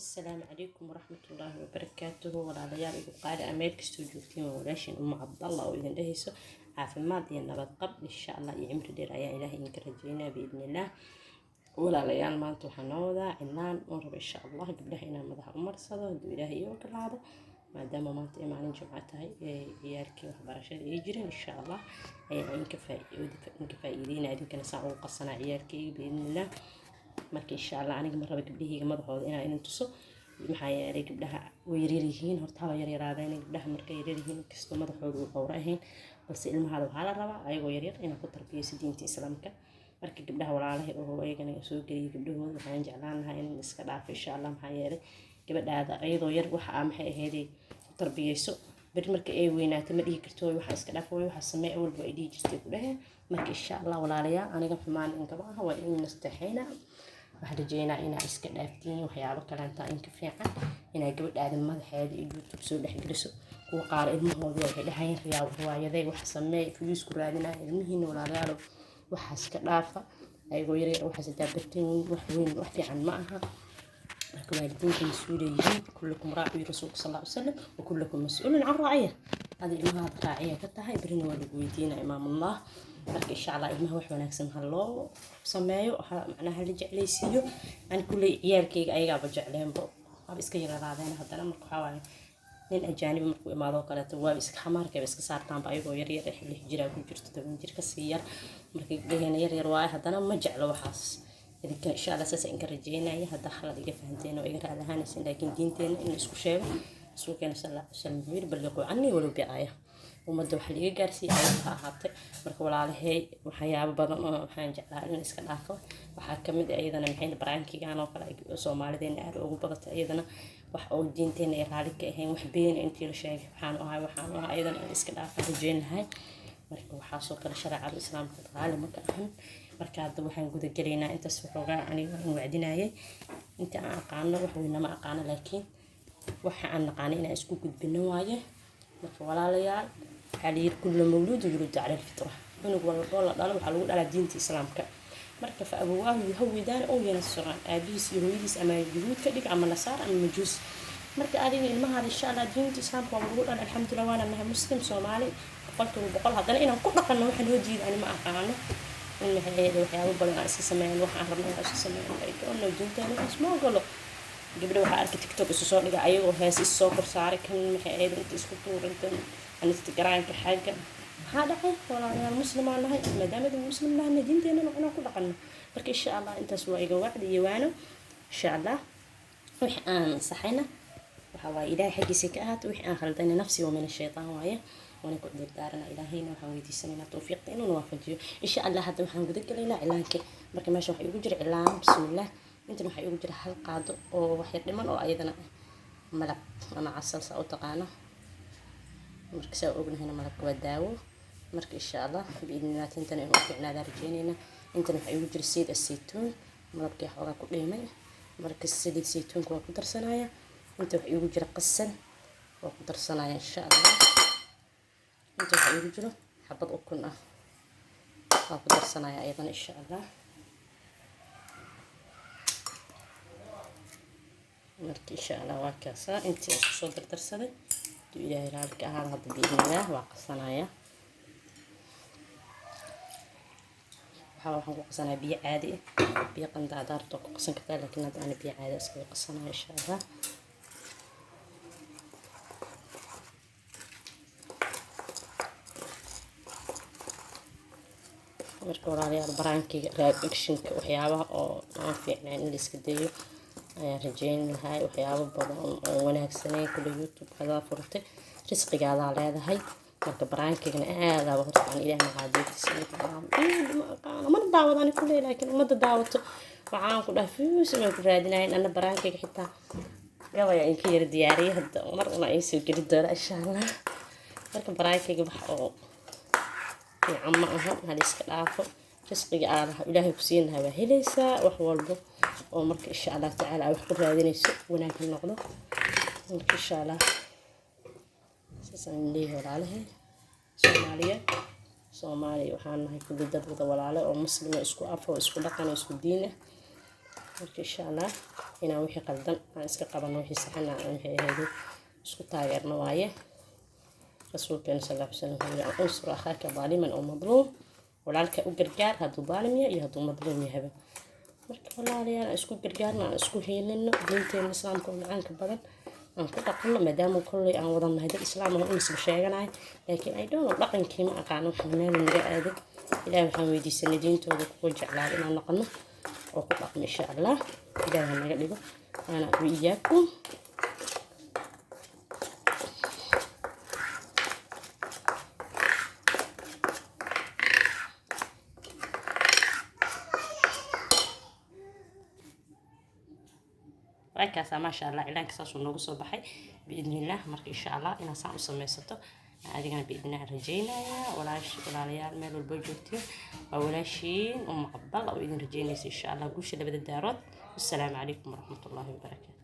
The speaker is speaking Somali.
Asalaamu calaykum waraxmatullaahi wabarakaatuhu. Walaalayaal igu qaali, meel kastoo joogtiin, waa walaashin Uma Cabdalla oo idin dhehayso caafimaad iyo nabad qab insha Allah iyo cimri dheer ayaa Ilaahay idinka rajeynaa biidnillaah. Walaalayaal, maanta waxaa noo wadaa cilaan oo raba insha Allah gabdhaha inaan madaxa u marsado hadduu Ilaahay ii ogolaado, maadaama maanta ay maalin Jimco tahay ee ciyaalkii waxbarashada ay jirin. Insha Allah ayaa idinka faa'iideynaya, idinkana saan ugu qasanaa ciyaalkayga biidnillaah. Marka insha Allah aniga ma raba gabdhahayga madaxooda inaan idin tuso, maxaa yeelay gabdhaha way yaryar yihiin. Horta haba yaryaraadeen gabdhaha markay yaryar yihiin, inkastoo madaxooda uu cawro ahayn, balse ilmahaada waxaa la rabaa ayagoo yaryar inaad ku tarbiyeyso diinta Islaamka. Marka gabdhaha walaalahay oo ayagana soo geliyay gabdhahooda, waxaan jeclaan lahaa in iska dhaafo insha Allah, maxaa yeelay gabadhaada ayadoo yar waxa aa maxay ahaydey ku tarbiyeyso, beri marka ay weynaato ma dhihi karto waxaa iska dhaaf, waxaa samee awalba ay dhihi jirtay ku dheheen. Marka insha Allah walaalayaal, aniga xumaan inkama aha, waa in nasteexayna. Waxaan rajeynaa inaa iska dhaaftiin waxyaabo kaleenta inka fiican inaa gabadhaada madaxeeda iyo YouTube soo dhexgeliso. Kuwa qaar ilmahooda waxay dhahayeen riwaayaday wax sameey, views ku raadinaya ilmihiina. Walaalayaalo, waxaas ka dhaafa ayagoo yaryar. Waxaas hadaa barteen, wax weyn, wax fiican ma aha. Marka waalidiinta mas-uul yihiin. Kullukum raaci, rasuulka sal ly salam, wa kullukum mas-uulun can raaciya. Adi ilmahaada raaciya ka tahay, berina waa lagu weydiinaa imaamullah. Marka insha Allah ilmaha wax wanaagsan ha loo sameeyo, macnaha la jeclaysiiyo. Ani kulley ciyaalkayga ayagaaba jecleenbo, waaba iska yararaadeen. Haddana marka waxaa waaye nin ajaanibi markuu imaado kaleeto, waaba iska xamaarkayba iska saartaanba ayagoo yaryar, 6 jiraa ku jirto, 10 jir kasii yar. Marka gabdhaheena yaryar waaye, haddana ma jeclo waxaas. Idinka insha Allah saas inka rajeynaya. Hadda khalad iga fahanteen oo iga raali ahaanaysin, laakiin diinteena in la isku sheego. Rasuulkeena sal alla alay salam wuxuu yidhi: "Balliquu cannii walow biaaya." Ummadda waxa liiga gaarsiiyay aayad ha ahaatay. Marka walaalahay, waxyaabo badan oo waxaan jeclaa in iska dhaafo. Waxaa kamid ah iyadana maxay prankigan oo kale Soomaalideena aad ugu badatay. Iyadana wax oo diinteena ay raali ka ahayn, wax been intii la sheegay, waxaan ahay waxaan ahay, iyadana in iska dhaafo rajeyn lahay. Marka waxaasoo kale shareecada Islaamka raali ma ka ahan. Marka hadda waxaan guda gelaynaa intaas waxoogaa aniga waan wacdinayay. Inta aan aqaano, wax weyn ma aqaano, laakiin waxa aan naqaano inaan isku gudbino waaye. Marka walaalayaal, waxaa la yiri: "Kullu mawluudu yuladu cala alfitra." Cunug walbo la dhalo waxaa lagu dhalaa diinta Islaamka. Marka fa abawaahu yuhawidaani ow yanasiraan, aabihiis iyo hooyadiis ama Yuhuud ka dhig ama Nasaar ama Majuus. Marka adiga ilmahaada insha Allah diinta Islaamka waa lagu dhala, alxamdulilah, waana nahay Muslim Soomaali 100%. Haddana inaan ku dhaqanno waxa noo diida ani ma aqaano. In maxay ahayd waxyaabo badan aan iska sameyn, wax aan rabno inaan iska sameyn, I don't know. Diinteena waxaas ma ogolo. Gabdho waxaa arkay TikTok isu soo dhiga ayagoo hees is soo korsaaray, kan maxay ahayd inta isku tuurinta Instagramka xagga. Maxaa dhacay walaalayaal? Muslimaan nahay, maadaama muslim nahayna, diinteenana inaan ku dhaqanno. Marka insha Allah intaas waa iga wacdi iyo waano. Insha Allah wixii aan saxayna waxa waaye Ilaahay xaggiisa ka ahaata, wixii aan khaldayna nafsi wa min ashaytaan waaye, waana ku cudur daarana. Ilaahayna waxaan weydiisanaynaa tawfiiqda inuu waafajiyo insha Allah. Hadda waxaan guda gelaynaa cilaanka. Marka meesha waxaa igu jira cilaan, bismillah. Intan waxaa igu jira hal qaado oo wax yar dhiman oo ayadana malab ama casal saa u taqaano. Marka saa ognahayna malabka waa daawo. Marka insha Allah biidnillah tintana inuu fiicnaada rajeynayna. Intan waxaa igu jira sayid asaytuun, malabkii xoogaa ku dhiimay. Marka saliid saytuunka waa ku darsanaya. Inta waxaa igu jira qasal, waa ku darsanaya insha Allah. Inta waxaa igu jiro xabad ukun ah, waa ku darsanaya ayadana insha Allah. Marka insha Allah waa kaasaa intii isku soo dardarsaday haduu Ilaahay raali ka ahaado. Hadda biidnillaah waa qasanaya. Waxaan ku qasanaya biyo caadi ah. Biyo qandaadaarta ku qasan kartaa, laakiin hadda ana biyo caadi iskaga qasanaya insha Allah. Marka walaalayaal, prankiga, reactionka, waxyaabaha oo aan fiicnayn in la iska dayo ayaan rajeyn lahay. Waxyaabo badan oo wanaagsanayn kule YouTube hadaa furtay, risqigaadaa leedahay. Marka prankigana aadaaba horta aan Ilaah maqaadiirtiisa ma aqaano, mana daawado ani kule, laakiin ummadda daawato waxaan ku dhaha views inay ku raadinayn. Ana prankiga xitaa gabaya inka yara diyaariyay, hadda mar una ay soo geli doona insha Allah. Marka prankiga wax oo fiican ma aha, hal iska dhaafo. Risqiga aad Ilaahay ku siin lahaa waa helaysaa wax walbo oo. Marka insha Allah tacaala aad wax ku raadinayso wanaag ha noqdo. Marka insha Allah saasaan leeyahay walaalahay Soomaaliya. Soomaaliya waxaan nahay kulli dad wada walaale oo Muslim oo isku af oo isku dhaqan oo isku diin ah. Marka insha Allah Inaan wixii qaldan aan iska qabano, wixii saxana aan waxay ahayd isku taageerno waaye. Rasuulkeena sal alla slam wuxuu yiri: "Unsur akhaaka daaliman oo madluum." Walaalka u gargaar hadduu daalim yahay iyo hadduu madluum yahaba. Marka walaalayaal, aan isku gargaarno, aan isku hiilino, diinteena Islaamka oo macaanka badan aan ku dhaqanno, maadaama kolley aan wada nahay dad Islaam ah u nasab sheeganayo. Laakiin I don't know, dhaqankii ma aqaano waxaan meel naga aaday. Ilaah waxaan weydiisanay diintooda kuwa jeclaada inaan noqono oo ku dhaqmo, insha Allah. Ilaah ha naga dhigo ana wa iyaakum. Waakaasaa, maasha Allah, cilaanka saasuu noogu soo baxay biidnillah. Marka insha Allah inaad saan u samaysato adigana biidnillah rajaynayaa. Walaalayaal, meel walbo joogtiin, waa walaashiin Uma Cabdalla oo idin rajaynaysa insha Allah guusha labada daarood. Wassalaamu calaykum waraxmatullaahi wabarakaatu.